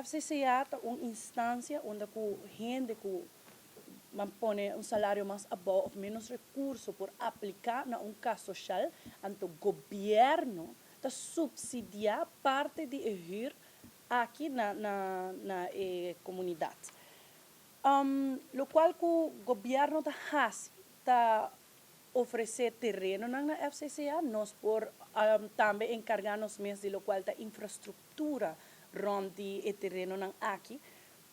FCCA ta un instansia unda ku hende ku ban pone un salario mas abou òf ménos rekurso por apliká na un kas soshal, anto gobièrnu ta supsidiá parti di e hür aki na na na e komunidat. Lokual ku gobièrnu ta hasi ta ofresé terenonan na FCCA, nos por tambe enkargá nos mes di lokual ta infrastruktura rònt di e terenonan aki,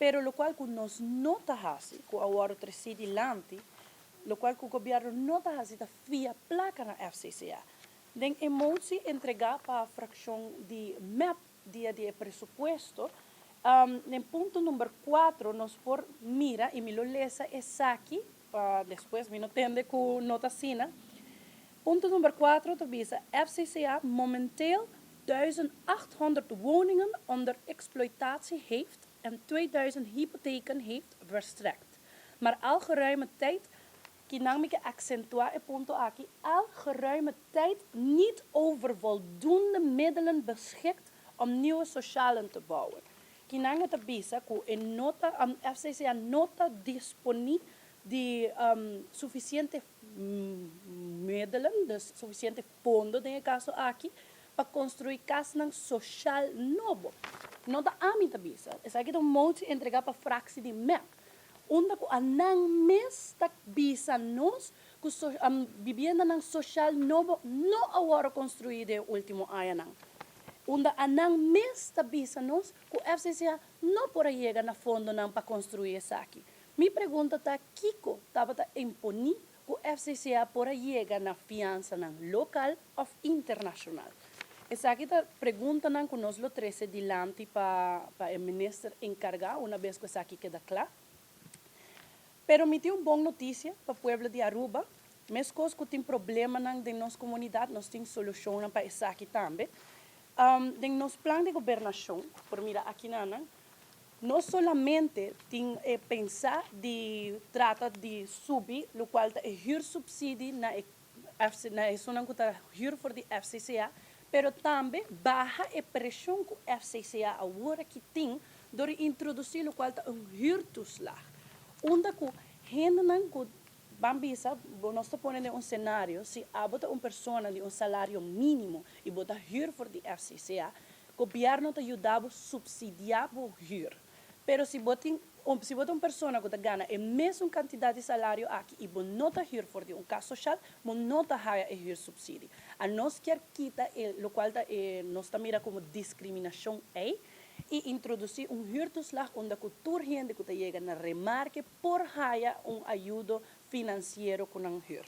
pero lokual ku nos no ta hasi, ku a wòrdu tresí dilanti, lokual ku gobièrnu no ta hasi ta fia plaka na FCCA. Den e motie entregá pa frakshon di mep dia di e presupuesto, den punto number kuatro nos por mira, i mi lo lesa esaki pa despues mi no tende ku no ta asina. Punto number kuatro ta bisa, FCCA momenteel 1800 woningen onder exploitatie heeft en 2000 hypotheken heeft verstrekt. Maar al geruime tijd, kinan mi ke aksentuá e punto aki, al geruime tijd niet over voldoende middelen beschikt om nieuwe socialen te bouwen. Kinan e ta bisa ku e no ta, FCCA no ta disponí di sufisiente middelen, dus sufisiente fondo den e kaso aki, pa konstruí kasnan soshal nobo. No ta ami ta bisa, esaki ta un motie entregá pa fraksi di mep, unda ku anan mes ta bisa nos ku bibiendanan soshal nobo no a wòrdu konstruí den e último añanan. Unda anan mes ta bisa nos ku FCCA no por a yega na fondonan pa konstruí esaki. Mi pregunta ta kiko tabata imponí ku FCCA por a yega na fiansanan lokal òf internashonal? Esaki ta preguntanan ku nos lo trese dilanti pa pa e minister enkargá una bes ku esaki keda kla. Pero mi tin un bon notisia pa pueblo di Aruba, meskos ku tin problemanan den nos komunidat, nos tin solushonnan pa esaki tambe. Den nos plan di gobernashon, por mira akinanan, no solamente tin e pensa di trata di subi lokual ta e huursubsidie na e na esunnan ku ta huur for di FCCA, pero tambe baha e preshon ku FCCA awor aki tin dor di introdusí lokual ta un huurtoeslag, unda ku hendenan ku ban bisa bo nos ta pone den un senario si abo ta un persona di un salario mínimo i bo ta huur for di FCCA, Gobierno ta yuda bo subsidia bo huur. Pero si bo tin si bo ta un persona cu ta gana e mesun cantidad di salario aki y bo no ta huur for di un cas social, bo no ta haya e huursubsidie. Anos kier kita e locual ta e nos ta mira como discriminacion ey y introduci un huurtoeslag unda cu tur hende cu ta yega na remarke por haya un ayudo financiero cu nan huur.